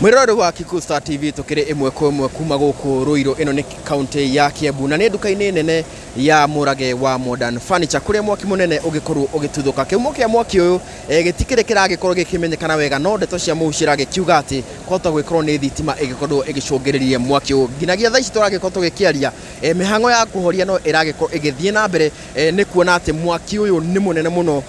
Mwĩroreri wa Kikuyu Star TV, tũkĩrĩ ĩmwe kwa ĩmwe kuma gũkũ Ruiru. Ĩno nĩ kaunti ya Kiambu na nĩ nduka-inĩ nene ya Mũrage wa Modern Furniture, kũrĩa mwaki mũnene ũgĩkorwo ũgĩtuthũka. Kĩhumo kĩa mwaki ũyũ gĩtikĩrĩ kĩragĩkorwo gĩkĩmenyekana wega, no ndeto cia mũhu ciragĩkiuga atĩ kwahota gũgĩkorwo nĩ thitima ĩgĩkorwo ĩgĩcũngĩrĩria mwaki ũyũ. Nginyagia thaa ici tũragĩkorwo tũgĩkĩaria, mĩhang'o ya kũhoria no ĩragĩkorwo ĩgĩthiĩ na mbere, nĩ kuona atĩ mwaki ũyũ nĩ mũnene mũno,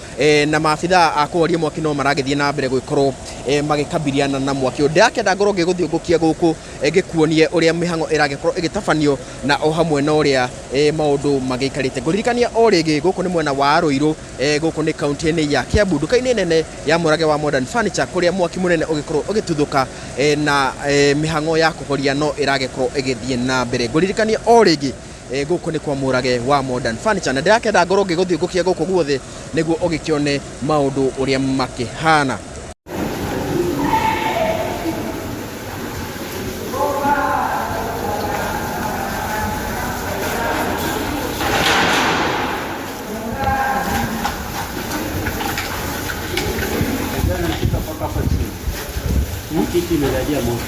na maabithaa a kũhoria mwaki no maragĩthiĩ na mbere gũgĩkorwo magĩkabiliana na mwaki ũyũ. Ndĩrakĩenda ngorwo ngĩgũthiũngũkia gũkũ, ngĩkuonie ũrĩa mĩhang'o ĩragĩkorwo ĩgĩtabanio na o hamwe na ũrĩa maũndũ magĩikarĩte. Ngũririkania o rĩngĩ, gũkũ nĩ mwena wa Ruiru, gũkũ nĩ kaunti-inĩ ya Kiambu, nduka-inĩ nene ya Mũrage wa Modern Furniture, kũrĩa mwaki mũnene ũgĩkorwo ũgĩtuthũka, na mĩhang'o ya kũhoria no ĩragĩkorwo ĩgĩthiĩ na mbere. Ngũririkania o rĩngĩ, gũkũ nĩ kwa Mũrage wa Modern Furniture, na ndĩrakĩenda ngorwo ngĩgũthiũngũkia gũkũ guothe nĩguo ũgĩkĩone maũndũ ũrĩa makĩhana. Kiti imejaa moto.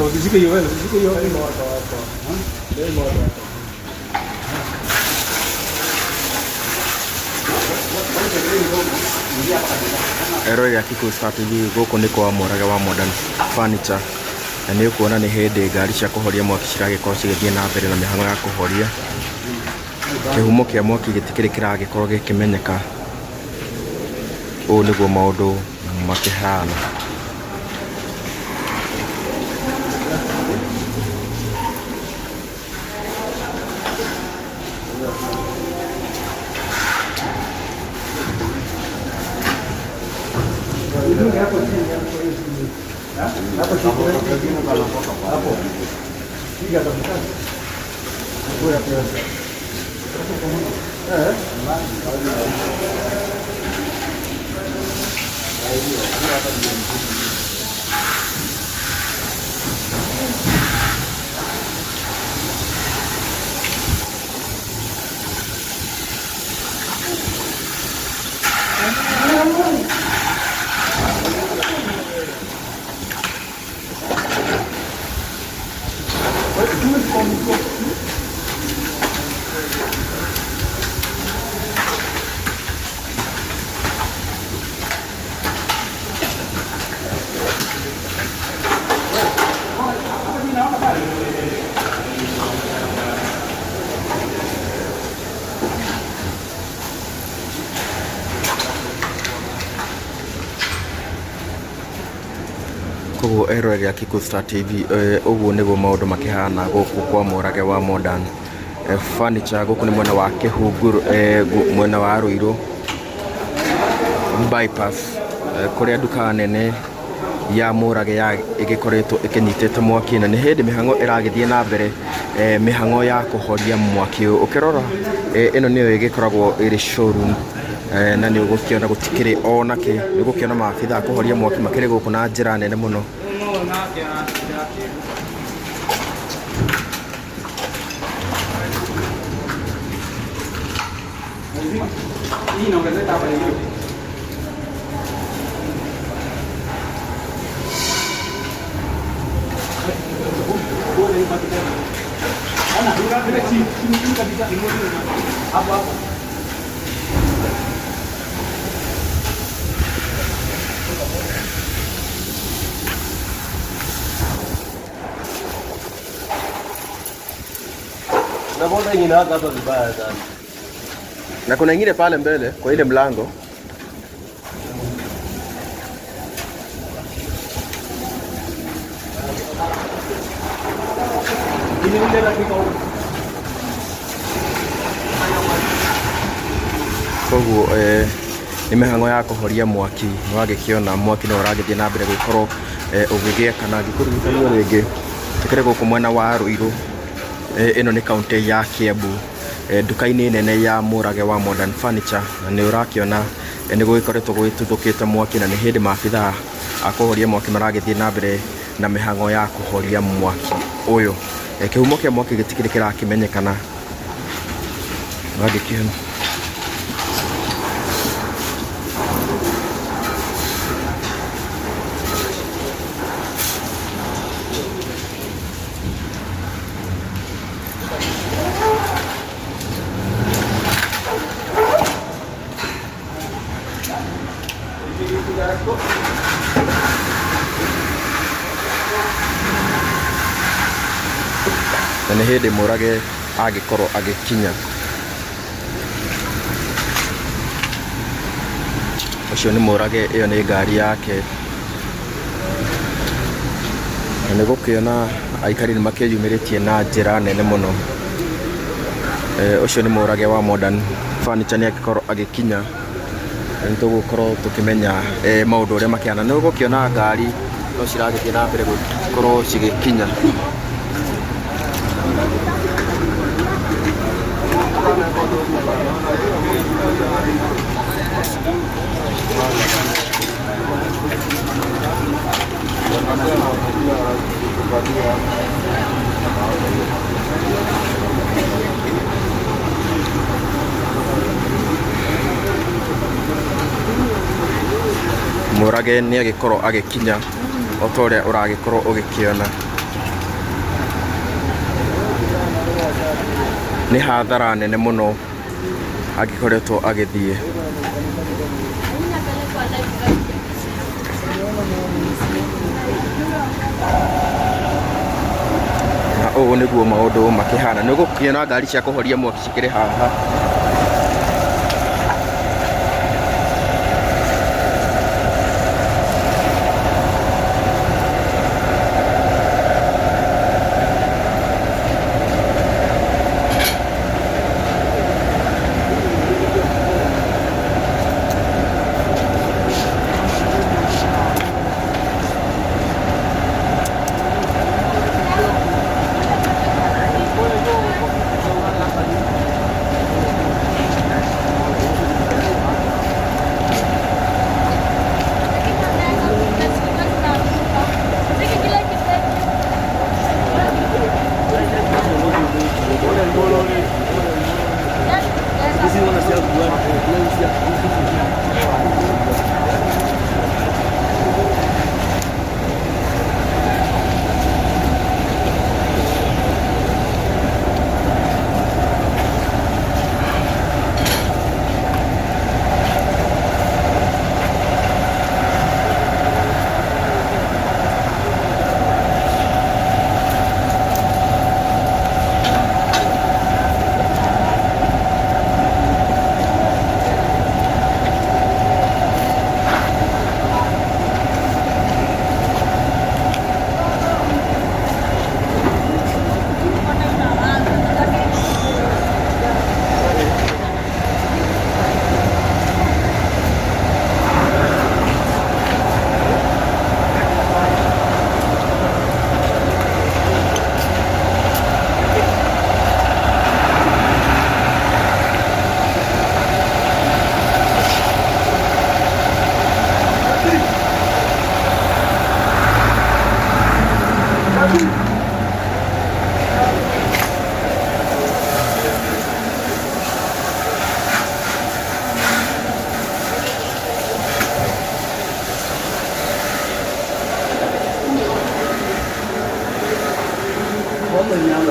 Usishike hiyo wewe, usishike hiyo. Eroreri a Kikuyu Star TV, gũkũ nĩ kwa Mũrage wa Modern Furniture, na nĩ ũkuona nĩ hĩndĩ ngari cia kũhoria mwaki ciragĩkorwo cigĩthiĩ na mbere na mĩhang'o ya kũhoria. Kĩhumo kĩa mwaki gĩtikĩrĩ kĩragĩkorwo gĩkĩmenyeka. Ũũ nĩguo maũndũ makĩhana. Koguo eroreri a Kikuyu Star TV, ũguo nĩguo maũndũ makĩhana gũkũ kwa Mũrage wa Modern Furniture. Gũkũ nĩ mwena wa Kĩhunguro, mwena wa Ruiru bypass, kũrĩa nduka nene ya Mũrage ĩgĩkoretwo ĩkĩnyitĩte mwaki, na nĩ hĩndĩ mĩhang'o ĩragĩthiĩ na mbere, mĩhang'o ya kũhoria mwaki ũyũ. Ũkĩrora ĩno nĩyo ĩgĩkoragwo ĩrĩ showroom, na nĩ ũgũkĩona gũtikĩrĩ ona kĩ, nĩ ũgũkĩona maabithaa a kũhoria mwaki makĩrĩ gũkũ na njĩra nene mũno. Hii inaongezeka hapa hivi. Hapo hapo. Na mbona inawaka hapa vibaya sana? Na kuna ingine pale mbele kwa ile mlango. Koguo nĩ mĩhang'o ya kũhoria mwaki. Nĩ wagĩkĩona mwaki no ũragĩthiĩ na mbere gũkorwo ũgĩgĩakana. Ngĩkũririkania rĩngĩ, tũkĩrĩ gũkũ mwena wa Ruiru, ĩno nĩ kaũntĩ ya Kiambu, nduka-inĩ nene ya Mũrage wa Modern Furniture, na nĩ ũrakĩona nĩ gũgĩkoretwo gũgĩtuthũkĩte mwaki, na nĩ hĩndĩ maabithaa a kũhoria mwaki maragĩthiĩ na mbere na mĩhang'o ya kũhoria mwaki ũyũ. Kĩhumo kĩa mwaki gĩtikĩrĩ kĩrakĩmenyekana. Wagĩkĩona. Na nĩ hĩndĩ Mũrage angĩkorwo agĩkinya. Ũcio nĩ Mũrage, ĩyo nĩ ngari yake. Na nĩ gũkĩona aikari nĩ makĩyumĩrĩtie na njĩra nene mũno. Ũcio nĩ Mũrage wa Modern Furniture nĩ angĩkorwo agĩkinya. Nĩ tũgũkorwo tũkĩmenya maũndũ ũrĩa makĩhana. Nĩ ũgũkĩona ngari no ciragĩthiĩ na mbere gũkorwo cigĩkinya. Mũrage nĩ agĩkorwo agĩkinya o ta ũrĩa ũragĩkorwo ũgĩkĩona. Nĩ hathara nene mũno agĩkoretwo agĩthiĩ. Na ũũ nĩguo maũndũ makĩhana. Nĩ ũgũkĩona ngari cia kũhoria mwaki cikĩrĩ haha.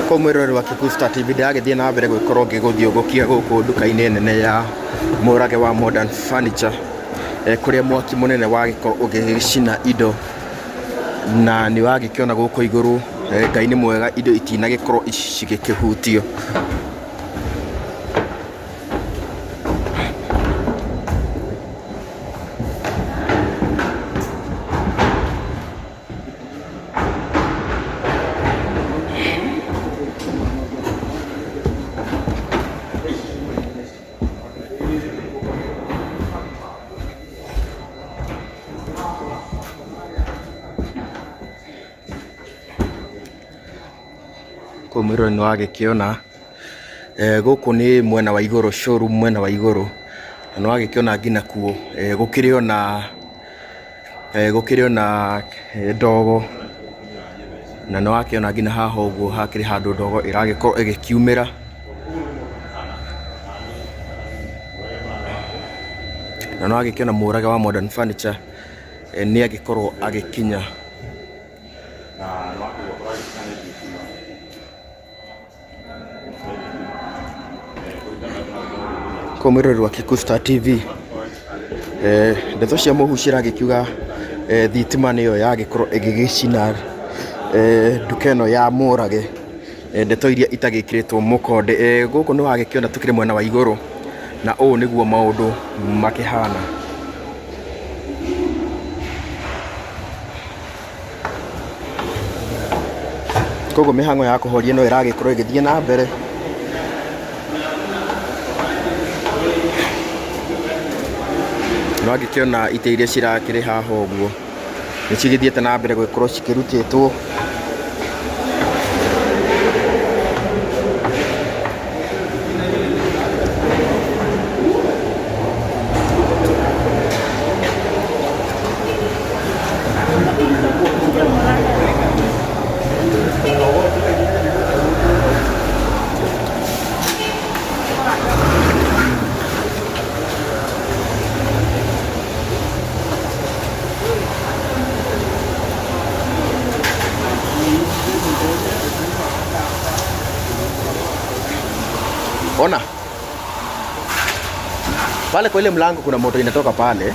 Kũu mwĩroreri wa Kikuyu Star TV ndĩragĩthiĩ na mbere gũgĩkorwo ngĩgũthiũngũkia gũkũ nduka-inĩ nene ya Mũrage wa Modern Furniture kũrĩa mwaki mũnene wagĩkorwo ũgĩcina indo na nĩ wagĩkĩona gũkũ igũrũ Ngai nĩ mwega indo itinagĩkorwo cigĩkĩhutio. Kũu mwĩroreri nĩ wagĩkĩona gũkũ nĩ mwena wa igũrũ showroom mwena wa igũrũ na nĩ wagĩkĩona nginya kuo gũkĩrĩ ona gũkĩrĩ ona ndogo na nĩ wakĩona nginya haha ũguo hakĩrĩ handũ ndogo ĩragĩkorwo ĩgĩkiumĩra. Na nĩ wagĩkĩona Mũrage wa Modern Furniture nĩ agĩkorwo agĩkinya. Kwa mwĩroreri wa Kikuyu Star TV. Ndeto cia mũhu ciragĩkiuga thitima nĩyo yagĩkorwo ĩgĩgĩcina nduka ĩno ya Mũrage, ndeto iria itagĩkĩrĩtwo mũkonde. Gũkũ nĩ wagĩkĩona tũkĩrĩ mwena wa igũrũ na ũũ nĩguo maũndũ makĩhana. Koguo mĩhang'o ya kũhoria no ĩragĩkorwo ĩgĩthiĩ na mbere. No angĩkĩona itĩ iria cirakĩrĩ haha ũguo nĩ cigĩthiĩte na mbere gũgĩkorwo cikĩrutĩtwo. Ona pale kwa ile mlango kuna moto inatoka pale.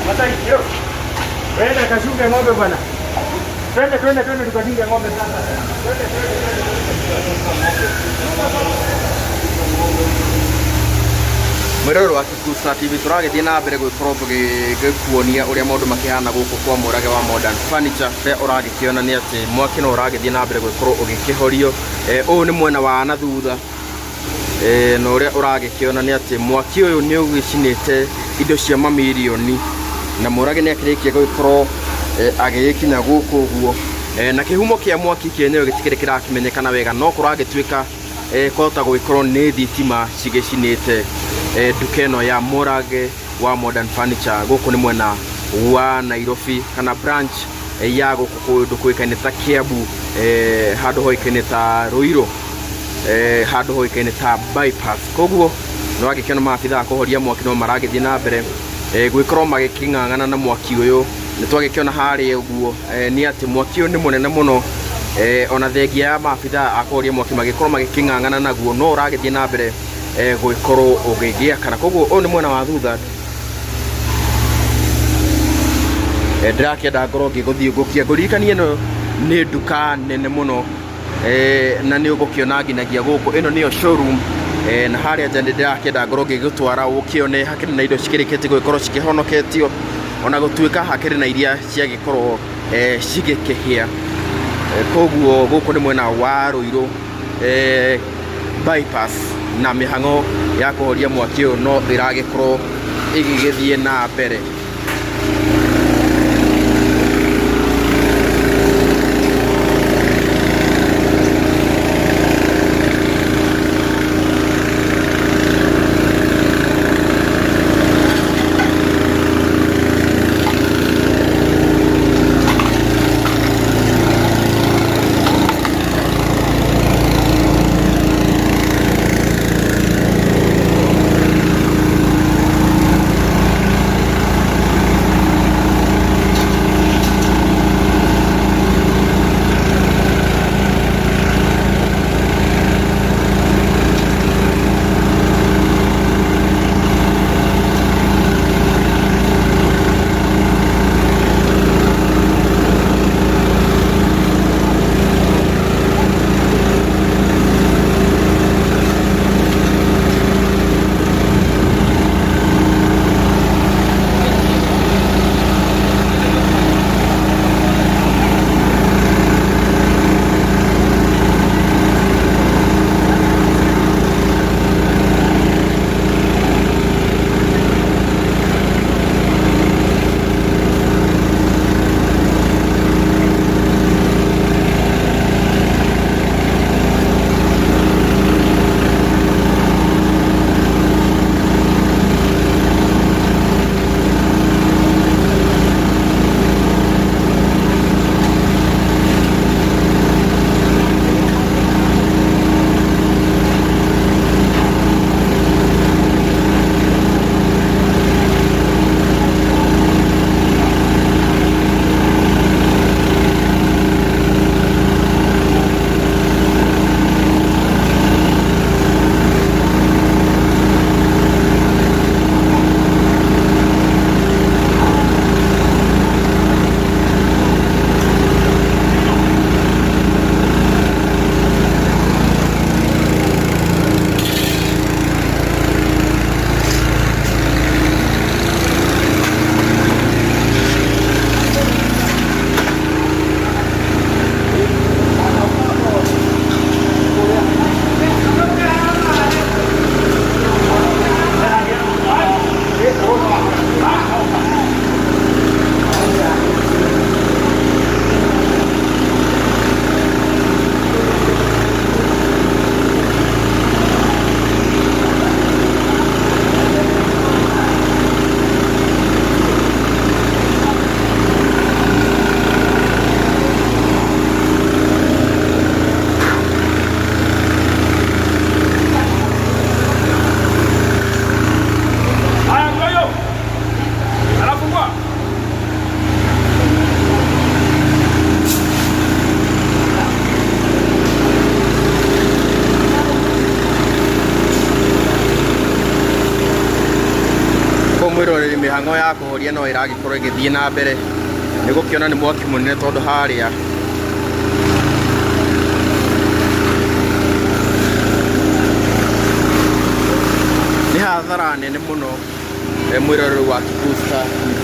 Masai, yo. Wenda kachunge ng'ombe bwana. Twende twende twende tukachunge ng'ombe sasa. Twende twende twende. Mwĩroreri wa Kikusa TV, tũragĩthiĩ na mbere gũgĩkorwo tũgĩkuonia ũrĩa maũndũ makĩhana gũkũ kwa Mũrage wa Modern Furniture. Ũrĩa ũragĩkĩona nĩ atĩ mwaki no ũragĩthiĩ na mbere gũgĩkorwo ũgĩkĩhorio. Ũyũ nĩ mwena wa na thutha, na ũrĩa ũragĩkĩona nĩ atĩ mwaki ũyũ nĩ ũgĩcinĩte indo cia mamirioni, na Mũrage nĩ akĩrĩkia gũgĩkorwo agĩgĩkinya gũkũ ũguo. Na kĩhumo kĩa mwaki kĩenyewe gĩtikĩrĩ kĩrakĩmenyekana wega, no kũragĩtuĩka kwahota gũgĩkorwo nĩ thitima cigĩcinĩte nduka ĩno ya Mũrage wa Modern Furniture. Gũkũ nĩ mwena wa Nairobi, kana branch ya gũkũ kũndũ kũĩkaine ta Kiambu, handũ hoĩkaine ta Ruiru, handũ hoĩkaine ta bypass. Koguo nĩ wagĩkĩona maabithaa kũhoria mwaki no maragĩthiĩ na mbere gwĩkorwo magĩkĩng'ang'ana na mwaki ũyũ. Nĩ twagĩkĩona harĩa ũguo nĩ atĩ mwaki ũyũ nĩ mũnene mũno, ona thengia ya maabithaa a kũhoria mwaki magĩkorwo magĩkĩng'ang'ana naguo, no ũragĩthiĩ na mbere gũgĩkorwo ũgĩgĩakana. Koguo ũyũ nĩ mwena wa thutha. Ndĩrakĩenda ngorwo ngĩgũthiũngũkia ngũririkanie ĩno nĩ nduka nene mũno, na nĩ ũgũkĩona nginyagia gũkũ ĩno nĩyo showroom. Na harĩa nja nĩ ndĩrakĩenda ngorwo ngĩgũtwara ũkĩone hakĩrĩ na indo cikĩrĩkĩtie gũgĩkorwo cikĩhonoketio, ona gũtuĩka hakĩrĩ na iria ciagĩkorwo cigĩkĩhĩa. Koguo gũkũ nĩ mwena wa Ruiru, bypass, na mĩhang'o ya kũhoria mwaki ũyũ no ĩragĩkorwo ĩgĩgĩthiĩ na mbere. Mĩhang'o ya kũhoria no ĩragĩkorwo ĩgĩthiĩ na mbere, nĩ gũkĩona nĩ mwaki mũnene tondũ harĩa nĩ hathara nene mũno. Mwĩroreri wa Kikuyu Star TV.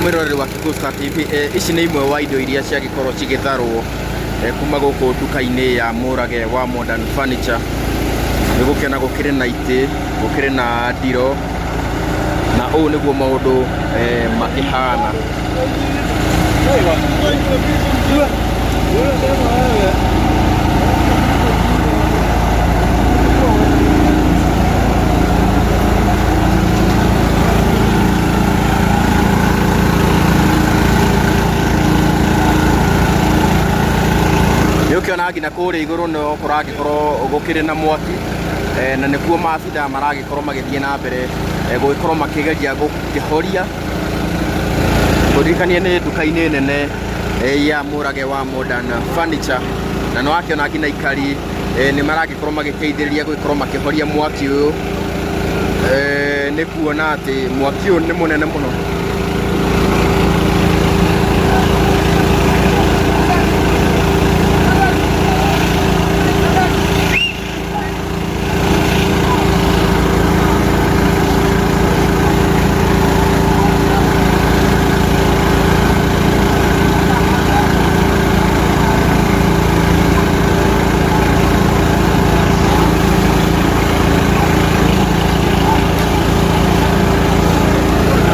Mwĩroreri wa Kikuyu Star TV, ici nĩ imwe wa indo iria ciagĩkorwo cigĩtharwo kuma gũkũ nduka-inĩ ya Mũrage wa Modern Furniture. Nĩ gũkĩona gũkĩrĩ na itĩ, gũkĩrĩ na ndiro, na ũũ nĩguo maũndũ makĩhana. Nĩ ũkĩona nginya kũrĩa igũrũ no kũragĩkorwo gũkĩrĩ na mwaki, na nĩkuo maabithaa maragĩkorwo magĩthiĩ na mbere gũgĩkorwo makĩgeria gũkĩhoria. Ngũririkanie nĩ nduka-inĩ nene ya Mũrage wa Modern Furniture, na nĩ wakĩona nginya aikari nĩ maragĩkorwo magĩteithĩrĩria gũgĩkorwo makĩhoria mwaki ũyũ, nĩ kuona atĩ mwaki ũyũ nĩ mũnene mũno.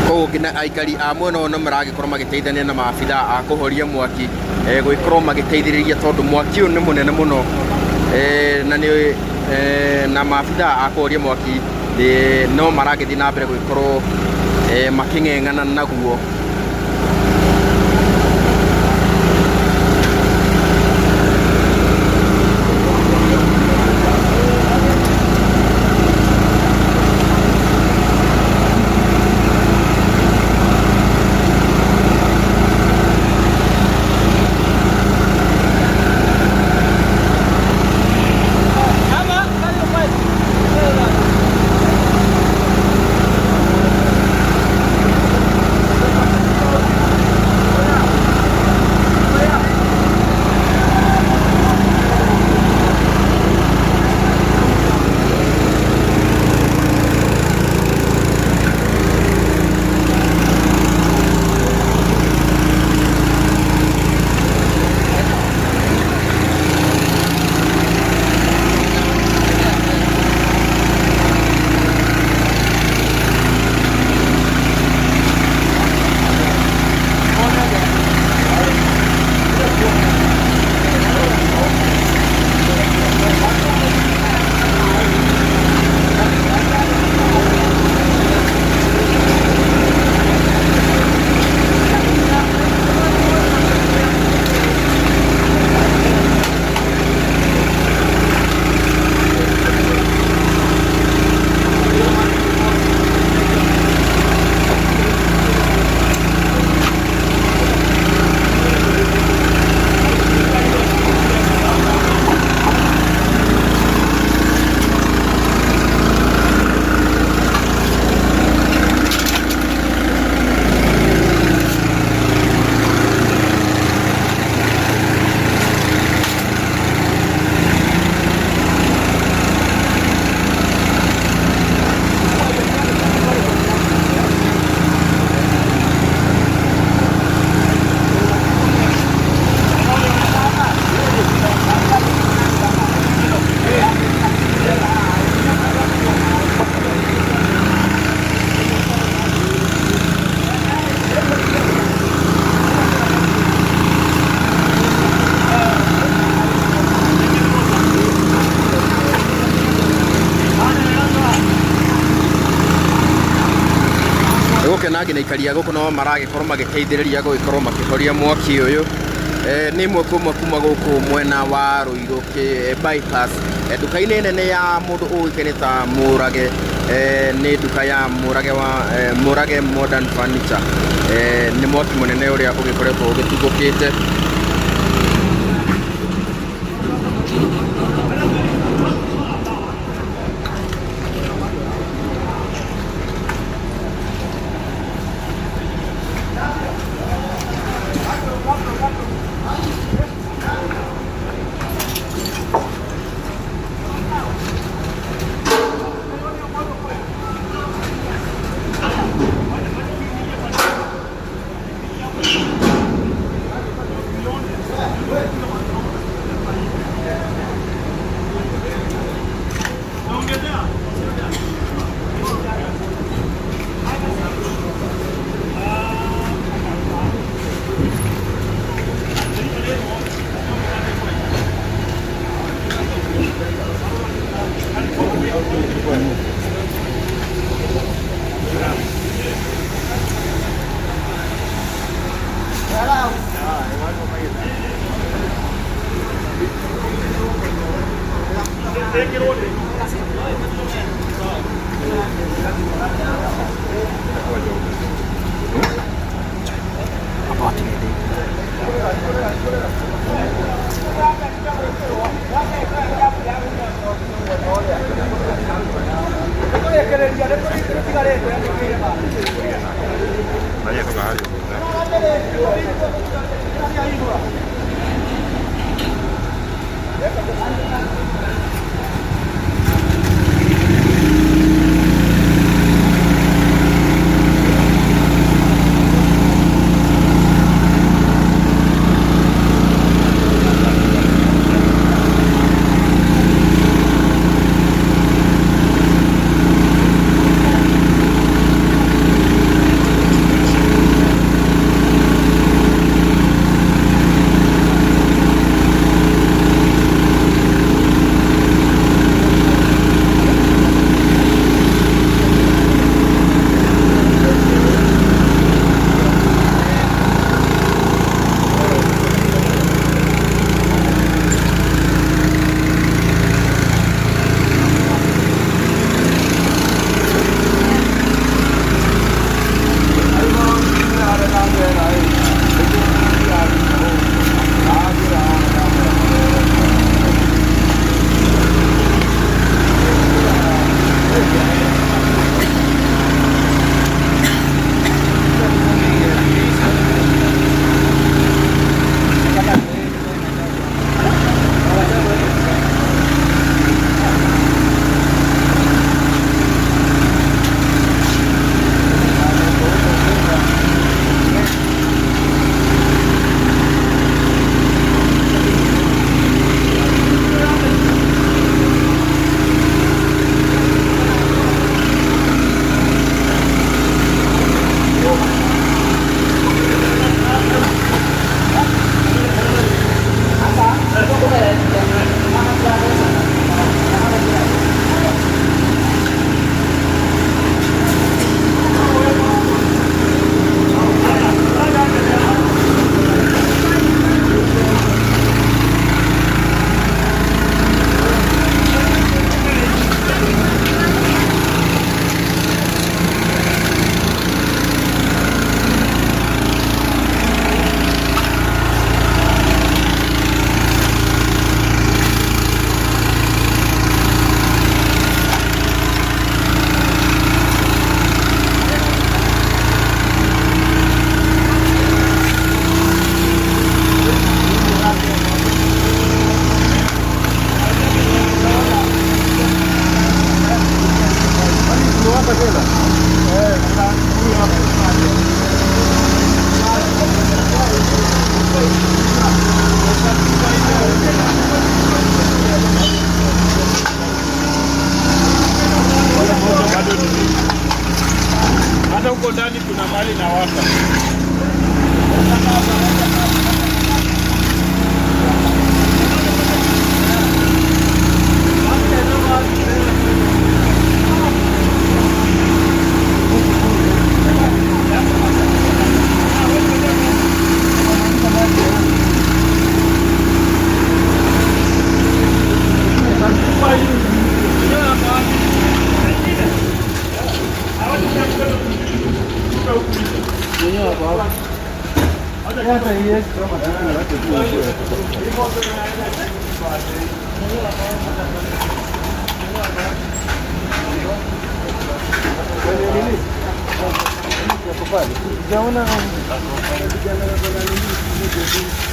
Koguo nginya aikari a mwena ũyũ nĩ maragĩkorwo magĩteithania na maabithaa a kũhoria mwaki, gũgĩkorwo magĩteithĩrĩria tondũ mwaki ũyũ nĩ mũnene mũno, na nĩ na maabithaa a kũhoria mwaki no maragĩthiĩ na mbere gũgĩkorwo makĩng'eng'ana naguo. Tũgakĩona nginya aikari a gũkũ no maragĩkorwo magĩteithĩrĩria gũgĩkorwo makĩhoria mwaki ũyũ. Nĩ ĩmwe kwa ĩmwe kuma gũkũ mwena wa Ruiru bypass, nduka-inĩ nene ya mũndũ ũĩkaine ta Mũrage, nĩ nduka ya Mũrage wa Mũrage Modern Furniture. Nĩ mwaki mũnene ũrĩa ũgĩkoretwo ũgĩtuthũkĩte. Hata haiwezi choma sana. Sijaona vijana wako na nini.